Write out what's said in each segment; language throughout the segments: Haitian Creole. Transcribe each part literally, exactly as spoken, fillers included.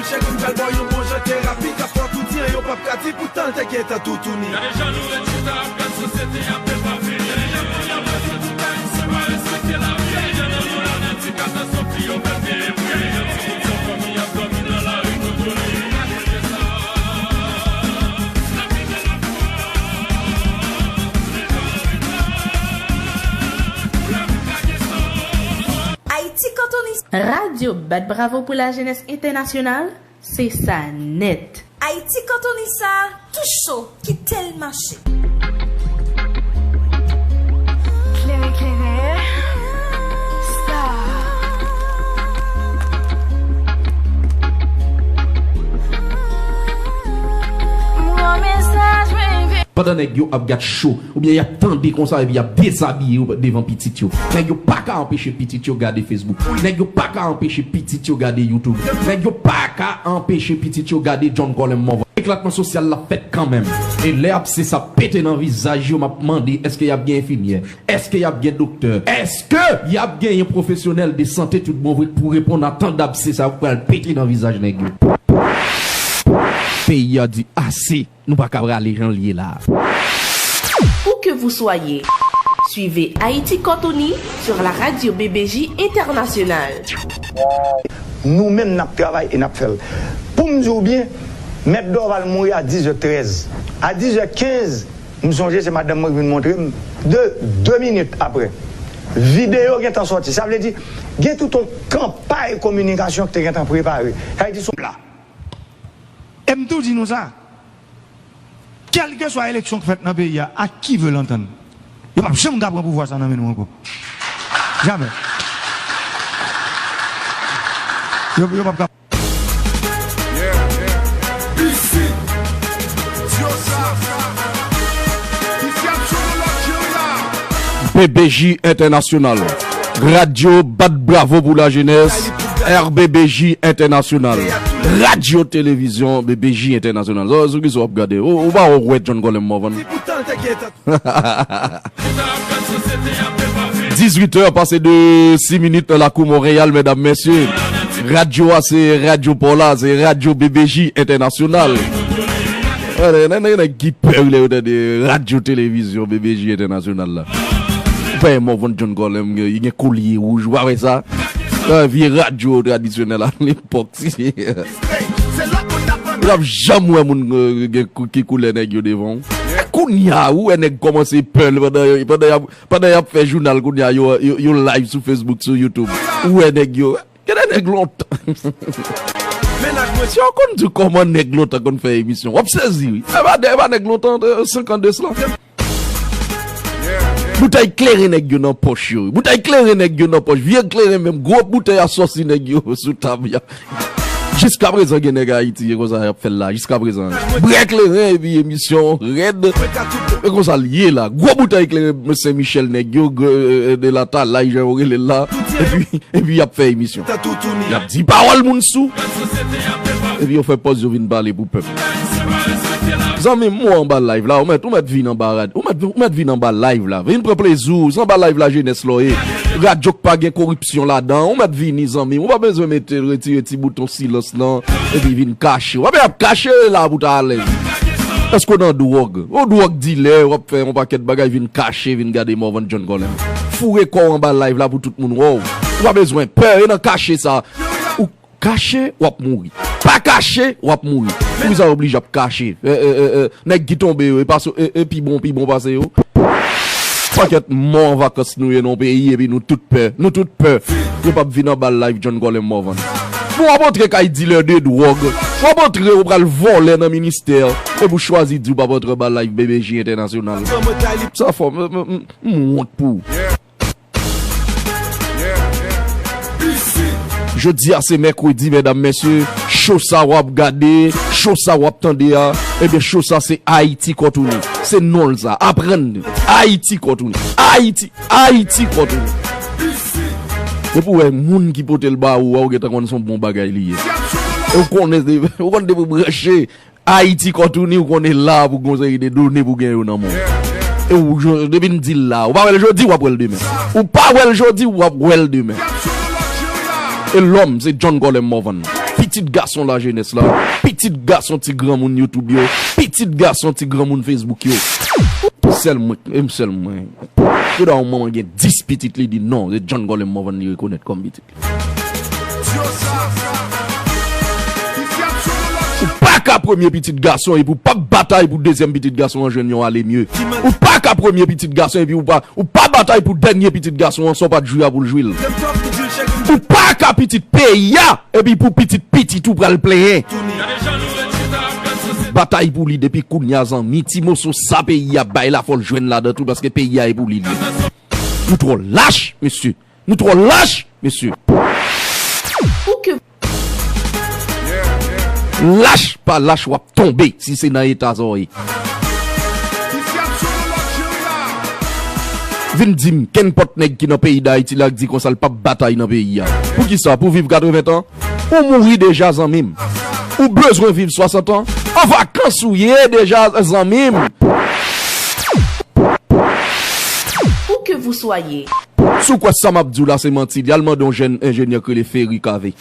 Chèk m pral ba w yon bon jan terapi, kafwa touti an yo p ap ka di poutan l te gentan toutouni. Gade jan nou ret chita ap gad sosyete ap depaveye. Jan kounye a prèske tout Ayisyen pa respekte lavi. Gade jan nan nou la nati katastwòf li yo pèp gen epri. Gade jan ti pitit san fanmi ap dòmi nan lari toutouni. Gade sa. Lavi de la fwa. Pou lavi pa gen sans. Ayiti Kantonis. Radyo Bat Bravo pou Lajenès Entènasyonal, se sa nèt. Ayiti Kantonis sa, tou cho, ki tèl mache. Klere, klere, sa. Mwen mesaj, baby. Pandan nèg yo ap gad cho, oubyen y ap tande konsa epi y ap dezabiye yo devan pitit yo. Nèg yo pa ka anpeche pitit yo gade Facebook. Nèg yo pa ka anpeche pitit yo gade YouTube. Nèg yo pa ka anpeche pitit yo gade John Colem Morvan. Eklatman sosyal la fèt kanmenm. E lè abse sa pete nan vizaj yo, m ap mande, èske y ap gen enfimyè? Èske y ap gen doktè? Èske y ap genyen pwofesyonèl de sante tout bon vre pou reponn a tan dabse sa yo k pral pete nan vizaj nèg yo? Peyi a di ase. Nou pa ka prale jan l ye la. Où que vous soyez, suivez Haïti Cantonie sur la radio B B J Internationale. Nou menm n ap travay e n ap fè l. Pou m di w byen, Mèt Dorval mouri a dizè trèz. A dizè kenz, m sonje se madanm mwen ki vin montre m, de, de minit apre, videyo gentan sòti. Sa vle di, gen tout yon kanpay kominikasyon ki te gentan prepare. Sa vle di, sou la. E m tou di nou sa, kèlkeswa eleksyon k fèt nan peyi a, ak qui veut l'entendre, yo p ap janm ka pran pouvwa sa nan men nou ankò. Jamè. Yo, yo p ap ka. B B J Entènasyonal, Radyo Bat Bravo pou Lajenès, R B B J Entènasyonal, Radyo Televizyon B B J Entènasyonal. Sou, sou ki sa w ap gade? Ou, ou pa wè John Colem Morvan? Dizuit è pase de sis minit nan lakou Monreyal, medam, mesye. Radyo a, se radyo pa w la, se radyo B B J Entènasyonal. Wè, nèg, nèg, nèg ki pè lè yo tande radyo televizyon B B J Entènasyonal la. Ou pa wè Morvan John Colem, li gen kolye wouj, ou pa wè sa? Nan vye radyo tradisyonèl a lepòk. Ou p ap janm wè moun, euh, gen kou-, ki koulè nèg yo devan w. Kounye a, ou wè nèg kòmanse pè l pandan yo, pandan y ap, pandan y ap fè jounal, kounye a, yo, yo, yo live sou Facebook, sou YouTube. Ou wè nèg yo, gen de nèg lontan. Si w konn di kòman nèg lontan konn fè emisyon, w ap sezi, wi. E pa, e pa nèg lontan, euh, senkant de slan. Boutèy kleren nèg yo nan pòch yo. Boutèy kleren nèg yo nan pòch. Vye kleren menm. Gwo boutèy asòsi nèg yo sou tab ya. Jiskaprezan gen nèg Ayiti, e konsa y ap fè l la. Jiskaprezan. Bwè kleren epi emisyon rèd. E konsa l ye la. Gwo boutèy kleren Sen Michèl nèg yo, gr-, euh, de la Talay, jan yo rele l la. Epi, epi y ap fè emisyon. Y ap di pawòl moun sou. Epi yo fè pòz yo vin pale pou pèp. Zanmi m, ou anba live la, ou mèt, ou mèt vin anba rad-, ou mèt, ou mèt vin anba live la. Vin pran plezi w, se anba live la jenès la w ye. Radyo k pa gen koripsyon ladan, ou mèt vini zanmi m. Ou pa bezwen mete, retire ti bouton silans lan, epi vin kache. W ap ap kache la pou w ta alèz. Èske w nan dwòg? Ou dwòg dilè, w ap fè yon pakèt bagay, vin kache, vin gade Morvan John Colem. Foure kò w anba live la pou tout moun wè w. Ou pa bezwen pè, e nan kache sa. Ou kache, w ap mouri. Pa kache, w ap mouri. Poukisa w oblije ap kache? E, e, e, e, nèg ki tonbe yo, e pa so, e, e pi bon, pi bon pase yo. Pakèt mò an vakans nou ye nan yon peyi, epi nou tout pè. Nou tout pè. Yo p ap vin anba live John Colem Morvan. Bon, w ap antre kay dilè de dwòg. W ap antre, ou pral vòlè nan ministè. Epi w chwazi di w p ap antre anba live B B J Entènasyonal. Sa fò, m, m, m, m wont pou ou. Jodi a se mèkredi, medam, mesye, cho sa w ap gade, cho sa w ap tande a, ebyen, cho sa se Ayiti Kòtouni. Se non l sa. Aprann li. Ayiti Kòtouni. Ayiti, Ayiti Kòtouni. Depi w wè moun ki pote l ba ou a, ou gentan konn se yon bon bagay li ye. E ou konnen, ou konn depi w branche Ayiti Kòtouni, ou konnen la pou gon seri de done pou gen yo nan men w. E ou, jo-, depi n di l la, ou pa wè l jodi, w ap wè l demen. Ou pa wè l jodi, w ap wè l demen. E lòm, se John Colem Morvan. Pitit gason lajenès la, pitit gason ti granmoun YouTube yo, pitit gason ti granmoun Facebook yo. Sèl mwen, e m sèl mwen. Kida yon manman gen dis pitit li di non, se John Gollum Morvan li rekonèt kòm pitit li. Ou pa ka premye pitit gason epi w p ap batay pou dezyèm pitit gason an jwenn yon ale mye. Ou pa ka premye pitit gason epi w pa, ou pa batay pou dènye pitit gason an san w pa t jwi a pou l jwi l. Ou pa ka pitit peyi a epi pou pitit pitit ou pral plenyen. Batay pou li depi kounye a zanmi, ti moso sa peyi a bay la fò l jwenn ladan tou paske peyi a e pou li li. Nou twò lach, mesye. Nou twò lach, mesye. Lach pa lach, w ap tonbe si se nan eta sa w ye. Vin di m, kenpòt nèg ki nan peyi Dayiti la k di konsa l p ap batay nan peyi a. Poukisa? Pou viv katreven tan? Ou mouri deja, zanmi m. Ou bezwen viv swasant an? An vakans ou ye deja, zanmi m. Où que vous soyez. Si w kwè sa m ap di w la se manti, li al mande yon jèn enjenyè k rele Ferry Cavé.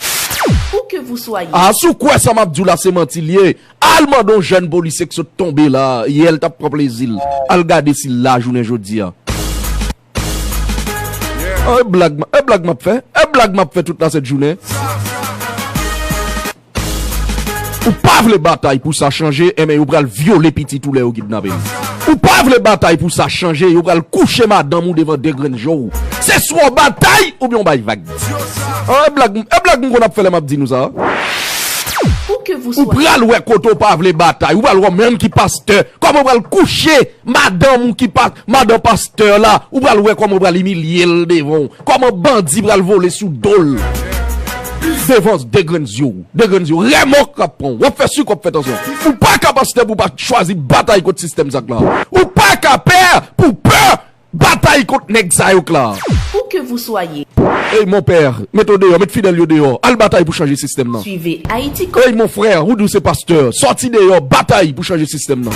Où que vous soyez. A, si w kwè sa m ap di w la se manti l ye, al mande yon jèn polisye k sot tonbe la, yè l t ap pran plezi l. Al gade si l la jounen jodi a. An, e blag, e blag m ap fè? E blag m ap fè tout la sent jounen? Ou pa vle batay pou sa chanje, enben yo pral vyole pitit ou lè yo kidnape l. Ou pa vle batay pou sa chanje, yo pral kouche madanm ou devan de grenn je w. Se swa w batay oubyen w bay vag. An, e blag, e blag m konn ap fè lè m ap di nou sa. Où que vous soyez. Ou pral wè kote w pa vle batay, ou pral wè menm ki pastè, kòman w pral kouche madanm ou ki pa, madan pastè la, ou pral wè kòman w pral imilye l devan w. Kòman bandi pral vole sou do l devan de grenn zye w, de grenn zye w, remò k ap pran w, w ap fè sik, w ap fè tansyon. Ou pa ka pastè pou w pa chwazi batay kont sistèm sa k la. Ou pa ka pè pou pè batay kont nèg sa yo k la. Où que vous soyez. Ey mon pè, mete w deyò, met fidèl yo deyò, al batay pou chanje sistèm nan. Suivez Haïti. Ey mon frè, ou di w se pastè, sòti deyò, batay pou chanje sistèm nan.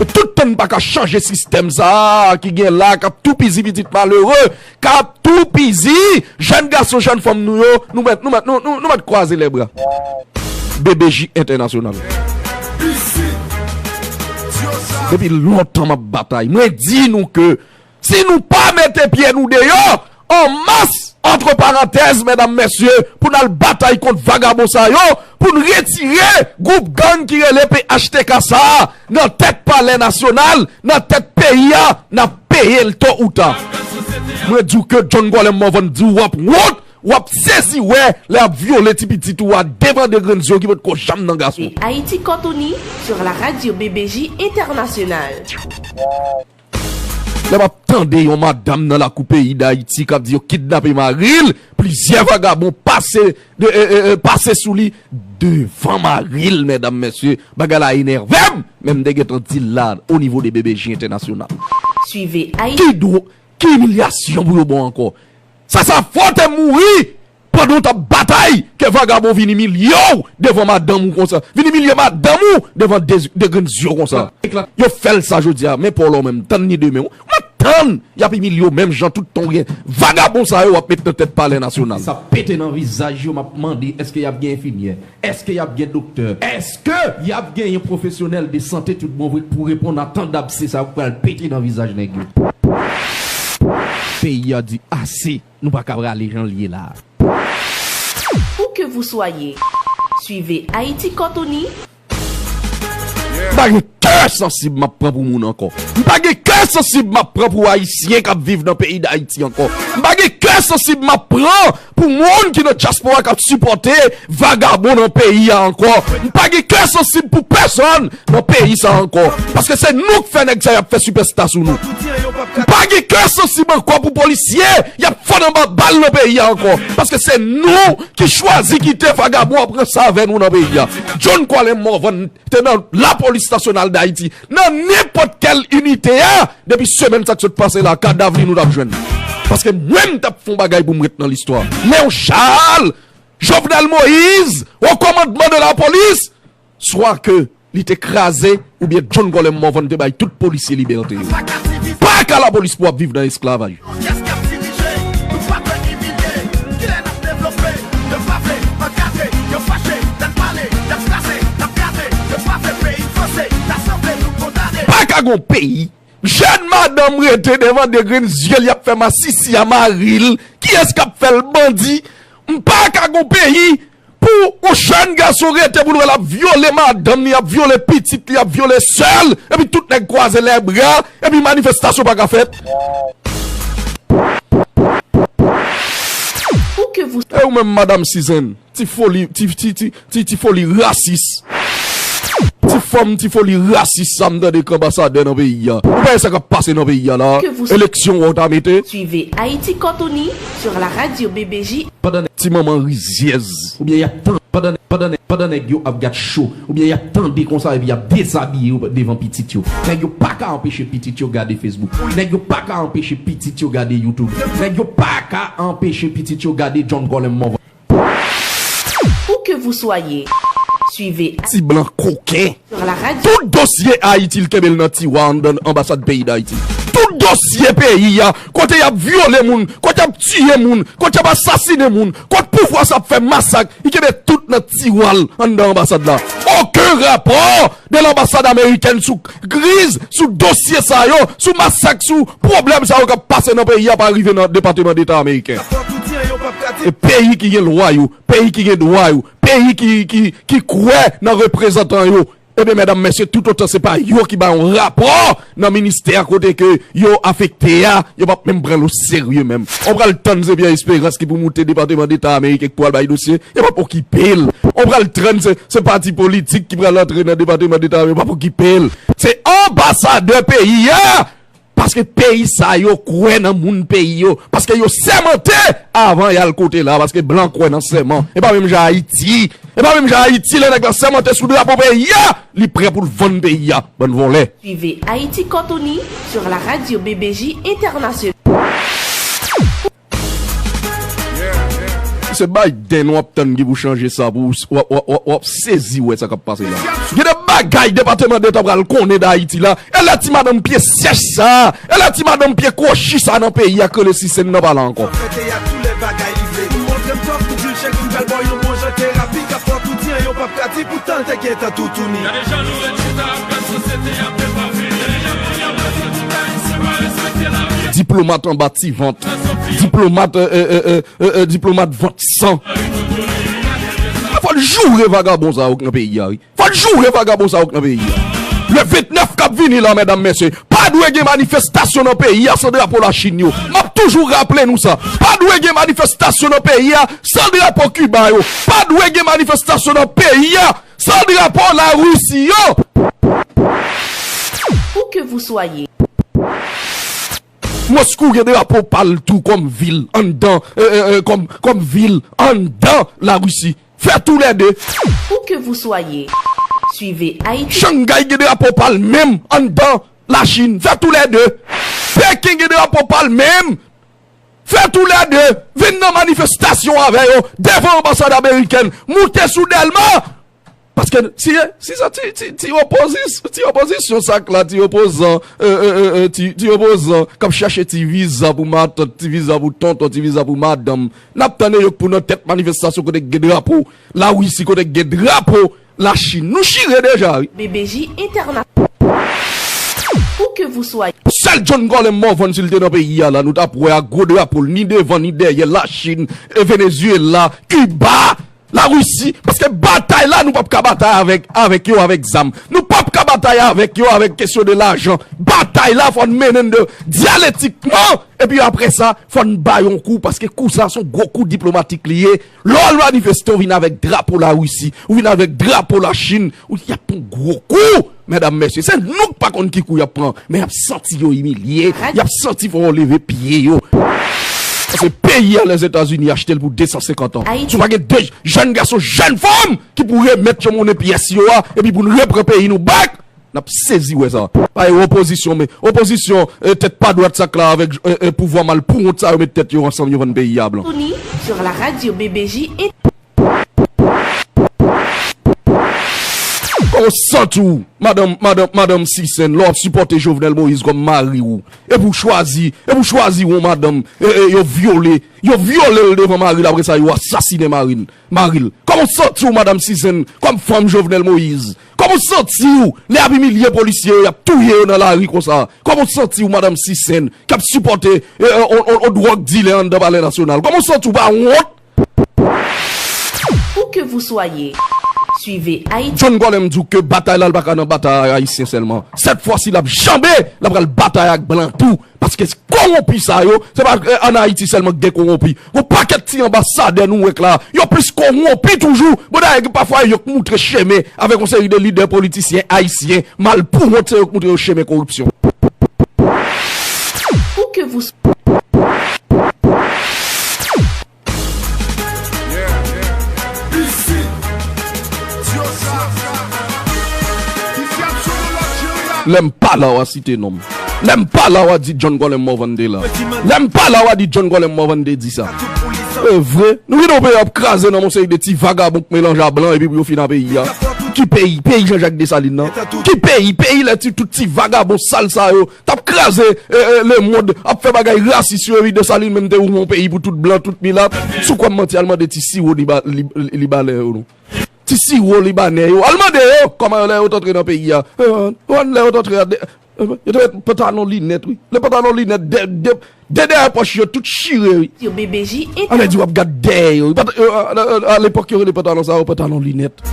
Tout tan n pa ka chanje sistèm sa a ki gen la, k ap toupizi pitit malere, k ap toupizi jèn gason, jèn fanm nou yo, nou mèt, nou mèt, nou, nou, nou mèt kwaze lèbra. B B J entènasyonal. Depi lontan m ap batay. Mwen di nou ke si nou pa mete pye nou deyò, an mas, antre parantèz, medam, mesye, pou n al batay kont vagabon sa yo, pou n retire gwoup gang ki rele P H T K sa a nan tèt palè nasyonal, nan tèt peyi a, n ap peye l to ou ta. Mwen di w ke John Gollum Morvan di w, w ap wont, w ap sezi wè lè y ap vyole ti pitit ou a devan de grenn zye w ki potko janm nan gason. Haïti Cotonou sur la radio B B J Internationale. Lè m ap tande yon madanm nan lakou peyi Dayiti k ap di yo kidnape mari l, plizyè vagabon pase, de, e, e, e, pase sou li devan mari l, medam, mesye, bagay la enève m, men m te gentan di l la o nivo de B B J entènasyonal. Suivez Haïti. Ki dwo, ki imilyasyon pou yo ba w ankò? Sa, sa fò w te mouri pandan w t ap batay ke vagabon vin imilye w devan madanm ou konsa. Vin imilye madanm ou devan de, de grenn zye w konsa. Yo fè l sa jodi a, men pa w la w menm, tann ni demen. W ap tann, y ap imilye w menm jan tout tan w gen. Vagabon sa yo w ap met nan tèt palè nasyonal. Sa pete nan vizaj yo, m ap mande, èske y ap gen enfimyè? Èske y ap gen doktè? Èske y ap genyen pwofesyonèl de sante tout bon vre pou reponn a tan dabse sa yo k pral pete nan vizaj nèg yo? Peyi a di ase. Nou pa ka prale jan l ye la. Où que vous soyez, suivez Haïti Cotonou. M pa gen kè sansib m ap pran pou moun ankò. M pa gen kè sansib m ap pran pou Ayisyen k ap viv nan peyi Dayiti ankò. M pa gen kè sansib m ap pran pou moun ki nan dyaspora k ap sipòte vagabon nan peyi a ankò. M pa gen kè sansib pou pèsonn nan peyi sa ankò. Paske se nou k fè nèg sa y ap fè sipèsta sou nou. M pa gen kè sansib ankò pou polisye y ap fò nan ba bal nan peyi a ankò. Paske se nou ki chwazi kite vagabon ap ranse avè nou nan peyi a. John Colin Morvan te nan Lapolis Nasyonal Dayiti, nan nenpòt kèl inite a, depi semèn sa k sot pase la, kadav li nou t ap jwenn. Paske mwen m t ap fè yon bagay pou m ret nan listwa. Léon Charles, Jovenel Moïse, o kòmandman de lapolis, swa ke li te kraze oubyen John Colin Morvan te bay tout polisye libète yo. Pa ka lapolis pou w ap viv nan esklavaj. Kiyès k ap dirije? Nou pa dwe imilye. Kilè n ap devlope? Devwa gon peyi. Jèn madanm rete devan de grenn zye l, y ap fè masisi a mari l. Kiyès k ap fè l bandi? M pa ka gon peyi pou yon jèn gason rete pou l wè l ap vyole madanm li, ap vyole pitit li, ap vyole sè l, epi tout nèg kwaze lèbra, epi manifestasyon pa ka fèt. Ou ke vou E ou menm, madanm Sizen, ti foli, ti, ti, ti, ti, ti foli rasis. Ti fanm, ti foli rasis sa m tande k anbasadè nan peyi a. Ou pa wè sa k ap pase nan peyi a la? Ke vou Eleksyon wè w ta mete? Suivez Haïti Cortoni sur la radio B B J. Pandan nèg Ti manman rizyèz. Oubyen y ap tan-, pandan, pandan, pandan nèg yo ap gad cho. Oubyen y ap tande konsa epi y ap dezabiye yo devan pitit yo. Nèg yo pa ka anpeche pitit yo gade Facebook. Nèg yo pa ka anpeche pitit yo gade YouTube. Nèg yo pa ka anpeche pitit yo gade John Colem Morvan. Où que vous soyez, suivez Ti blan koken. Sur la radio. Tout dosye Ayiti, l kenbe l nan tiwa anndan anbasad peyi Dayiti. Tout dosye peyi a, kote y ap vyole moun, kote y ap tiye moun, kote y ap asasinen moun, kote pouvwa sa ap fè masak, li kenbe tout nan tiwa l anndan anbasad la. Okenn rapò de lanbasad amerikèn sou kriz, sou dosye sa yo, sou masak, sou pwoblèm sa yo k ap pase nan peyi a pa rive nan Depateman Deta ameriken. E peyi ki gen lwa yo, peyi ki gen dwa yo, peyi ki, ki, ki kwè nan reprezantan yo, ebyen, medam, mesye, toutotan se pa yo ki ba yon rapò nan ministè kote ke yo afekte a, yo p ap menm pran l oserye menm. On pral tann se Pierre Espérance ki pou moute Depateman Deta ameriken ki pou al bay dosye, yo p ap okipe l. On pral tann se, se pati politik ki pral antre nan Depateman Deta, yo p ap okipe l. Se anbasadè peyi a! Paske peyi sa yo kwè nan moun peyi yo. Paske yo sèmante avan y al kote la. Paske blan kwè nan sèman. E pa menm jan Ayiti. E pa menm jan Ayiti, lè nèg la sèmante sou drapo peyi a, li prè pou l vann peyi a. Bann vòlè. Suivez Haïti Cortoni sur la radio B B J International. Se Biden w ap tann ki pou chanje sa pou w, w, w, w, w ap sezi wè sa k ap pase la. Gen de bagay Depateman Deta pral konnen de Ayiti la. E lè ti madanm pye sèch sa, e lè ti madanm pye kwochi sa nan peyi a k rele Sisèn nan pa la ankò. Diplomat anba ti vant. Diplomat, euh, euh, euh, euh, euh, diplomat vant san. Fò n joure vagabon sa yo k nan peyi a, wi. Fò n joure vagabon sa yo k nan peyi a. Le vennèf k ap vini la, medam, mesye, pa dwe gen manifestasyon nan peyi a san drapo Lachin yo. M ap toujou raple nou sa. Pa dwe gen manifestasyon nan peyi a san drapo Kiba yo. Pa dwe gen manifestasyon nan peyi a san drapo Larisi yo. Où que vous soyez. Moskou gen drapo pa l tou kòm vil anndan, euh, euh, euh, kòm, kòm vil anndan Larisi. Fè tou lè de. Où que vous soyez, suivez Haïti. Shanghai gen drapo pa l menm anndan Lachin. Fè tou lè de. Peken gen drapo pa l menm. Fè tou lè de. Vin nan manifestasyon avè yo devan anbasad amerikèn. Moute sou Dèlma. Paske si, si sa ti, ti, ti opozis-, ti opozisyon sa k la, ti opozan, euh, euh, euh, euh, ti, ti opozan k ap chache ti viza pou matant, ti viza pou tonton, ti viza pou madanm. N ap tann yo k pou nan tèt manifestasyon kote k gen drapo Larisi, kote k gen drapo Lachin. Nou chire deja, wi. B B J Interna-, où que vous soyez. Sèl John Colem Morvan, si l te nan peyi a la, nou t ap wè ak gwo drapo l, ni devan, ni dèyè, Lachin, e Venezuela, Kiba, Larisi, paske batay la, nou p ap ka batay avèk, avèk yo avèk zam. Nou p ap ka batay avèk yo avèk kesyon de lajan. Batay la, fò n mennen l de dyaletikman. Epi apre sa, fò n ba yo yon kou, paske kou sa, se yon gwo kou diplomatik li ye. Lè w al manifeste, w vin avèk drapo Larisi, w vin avèk drapo Lachin, ou y ap pran gwo kou. Medam, mesye, se nou k pa konn ki kou y ap pran, men y ap santi yo imilye, y ap santi fò yo leve pye yo. Paske peyi a Lèzetazini achte l pou de san senkant an. Ayiti. Si w pa gen de jèn gason, jèn fanm ki pou remèt yo monnen pyès yo a, epi pou n repran peyi nou back, n ap sezi wè sa. Pa e opozisyon, men opozisyon, eh, tèt pa dwat sa k la avèk, eh, eh, pouvwa malpouwont sa yo met tèt yo ansanm, yo vann peyi a blan. Tony, sur la radio B B J et Kòman w santi w, madanm, madanm, madanm Sisèn, lè w ap sipòte Jovenel Moïse kòm mari w? Epi w chwazi, epi w chwazi yon madanm, e, e, yo vyole, yo vyole l devan mari l, apre sa yo asasinen mari l, mari l. Kòman w santi w, madanm Sisèn, kòm fanm Jovenel Moïse? Kòman w santi w lè y ap imilye polisye yo, y ap touye yo nan lari konsa? Kòman w santi w, madanm Sisèn, k ap sipòte, e, e, on, on, on dwòg dilè anndan Palè Nasyonal? Kòman w santi w, pa wont? Où que vous soyez, suivez Haïti. John Colem di w ke batay la, l pa ka nan batay ak Ayisyen sèlman. Sèt fwa si l ap janbe, l ap pral batay ak blan tou. Paske kowonpi sa yo, se pa, eh, ann Ayiti sèlman k gen kowonpi. Gon pakèt ti anbasadè nou wè k la, yo plis kowonpi toujou. Bon, dayè, pafwa, yo k moutre chemen avèk yon seri de lidè politisyen ayisyen. Mal pou wont, se yo k moutre yo chemen koripsyon. Où que vous Lè m pa la, w a site non m. Lè m pa la, w a di John Colem Morvan te la. Lè m pa la, w a di John Colem Morvan te di sa. E vre, nou gen yon peyi ap kraze nan yon seri de ti vagabon k melanje a blan epi pou yo fin a peyi a. Ki peyi? Peyi Jean Jacques Dessalines nan? Ki peyi? Peyi lè ti, tout ti vagabon sal sa yo t ap kraze, e, e, lemonn, ap fè bagay rasis yo, epi Desalin menm te ouvri yon peyi pou tout blan, tout milat. Sou kwè m manti, al mande ti siwo liba-, lib-, libanè yo non. Ti siwo libanè yo, al mande yo kòman yo lè yo t antre nan peyi a. E, e, lè yo t antre a, de, e, yo te met pantalon linèt, wi. Le pantalon linèt, de, de, de dèyè pòch yo tout chire, wi. Yo B B J. Ann di w ap gad dèyè yo. Yo pa t, yo, a, a, a, alepòk yo rele pantalon sa yo pantalon linèt.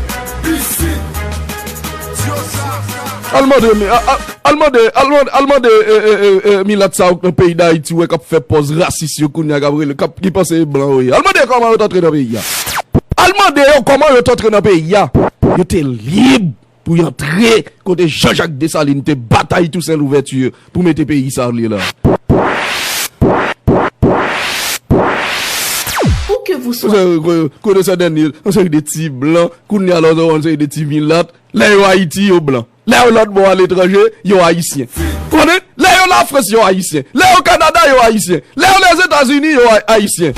Al mande, mi- a- a- al mande, al mande, al mande, e, e, e, e, milat sa yo k nan peyi Dayiti, wè k ap fè pòz rasis yo kounye a, k ap rele, k ap, ki panse e blan yo ye. Al mande kòman yo t antre nan peyi a. Al mande yo kòman yo t antre nan peyi a. Yo te lib pou y antre kote Jean Jacques Dessalines te batay Toussaint Louverture pou mete peyi sa li la. Où que vous soyez. Kote sa dènye, yon seri de ti blan, kounye a la, yon seri de ti milat. Lè yo Ayiti, yo blan. Lè yo lòt bò aletranje, yo ayisyen. Konnen? Lè yo Lafrans, yo ayisyen. Lè yo Kanada, yo ayisyen. Lè yo Lèzetazini, yo ay- ayisyen.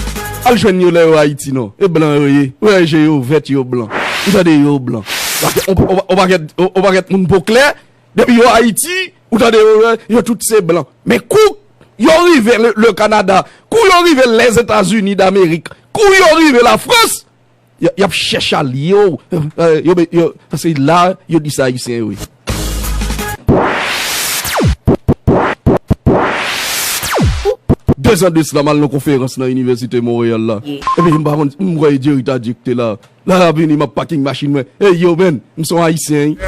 Al jwenn yo lè yo Ayiti, non. E blan yo ye. Wè je yo vèt, yo blan. Ou tande, yo blan. Ou pa, ou pa, ou pa, ou pa, ou pa, ou pa moun po klè, depi yo Ayiti, ou tande, yo, yo tout se blan. Men kou yo rive le, le Kanada, kou yo rive Lèzetazini Damerik, kou yo rive Lafrans, y, y ap chèche alye yo. Eh, yo, yo, se la yo di se Ayisyen yo ye. Dezan de sila, m al nan konferans nan Inivèsite Monreyal la. Epi m pa konn, m kwè Jerry Tardieu ki te la. La, la vini, m ap paking machin mwen. Ey, yo, man, m se yon Ayisyen, wi.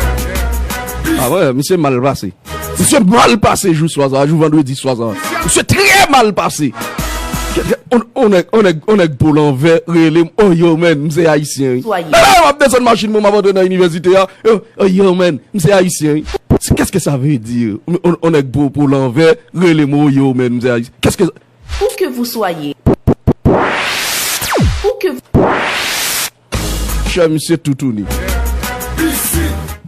Ah, wè, misye mal pase. Misye mal pase jou swa sa, jou vandredi swa sa. Misye trè mal pase. On, on nèg, on nèg, on nèg po lanvè, rele m, oh, yo, man, m se Ayisyen, wi. Soyez. La, la, m ap desann machin mwen, m ap antre nan inivèsite a. Oh, oh, yo, man, m se Ayisyen, wi. Qu'est-ce que ça veut dire? On, on nèg po, po lanvè, rele m, oh, yo, man, m se Ayisyen. Qu'est-ce que Où que vous soyez. Où que vous Chè misye toutouni.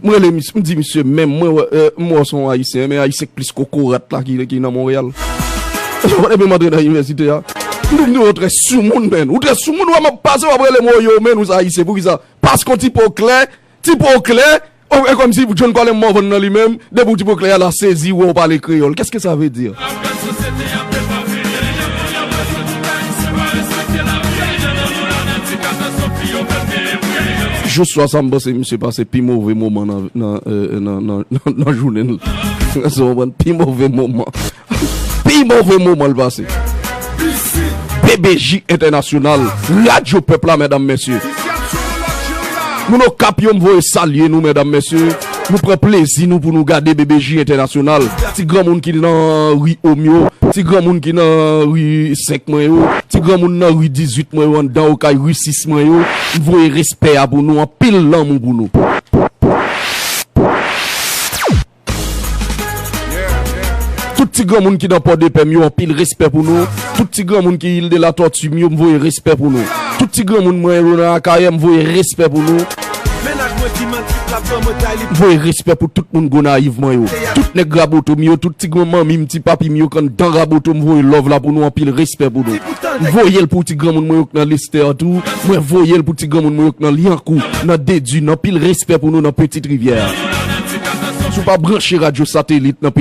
M rele misye, m di misye, menm mwen, wè, euh, m wè w se yon Ayisyen, men Ayisyen k plis kokorat la ki, ki nan Monreyal. Epi m antre nan inivèsite a. M di, ou trè soumoun, man. Ou trè soumoun, ou wè m ap pase, w ap rele m, oh, yo, man, ou se Ayisyen. Poukisa? Paske yon ti po klè, ti po klè, oh, e kòmsi John Colem Morvan nan li menm, depi w ti po klè a, l a sezi, wè w pale kreyòl. Qu'est-ce que ça veut dire? Jou swa sa, m panse misye pase pi move moman nan, nan, euh, nan, nan, nan, nan jounen l. Sa w konprann? Pi move moman. Pi move moman l pase. B B J Entènasyonal, radyo pèp la, medam, mesye. Moun Okap yo, m voye salye nou, medam, mesye. Nou pran plezi nou pou nou gade B B J Entènasyonal. Ti granmoun ki nan ri Om yo, ti granmoun ki nan ri senk mwen yo, ti granmoun nan ri dizuit mwen yo, anndan Okay ri sis mwen yo. M voye respè a pou nou, anpil lanmou pou nou. Tout ti granmoun ki nan Pòdepè m yo, anpil respè pou nou. Tout ti granmoun ki Il de la Tortue m yo, m voye respè pou nou. Tout ti granmoun mwen yo nan Akayè, m voye respè pou nou. Mennaj mwen ki manti, l ap ban mwen tay li. M voye respè pou tout moun Gonayiv mwen yo. Tout nèg Raboto m yo, tout ti granmanmi m, ti papi m yo k anndan Raboto, m voye love la pou nou, anpil respè pou nou. M voye l pou ti granmoun mwen yo k nan Lestè tou. Mwen voye l pou ti granmoun mwen yo k nan Lyankou, nan Dedin, anpil respè pou nou nan Petite Rivière. Si w pa branche radyo satelit nan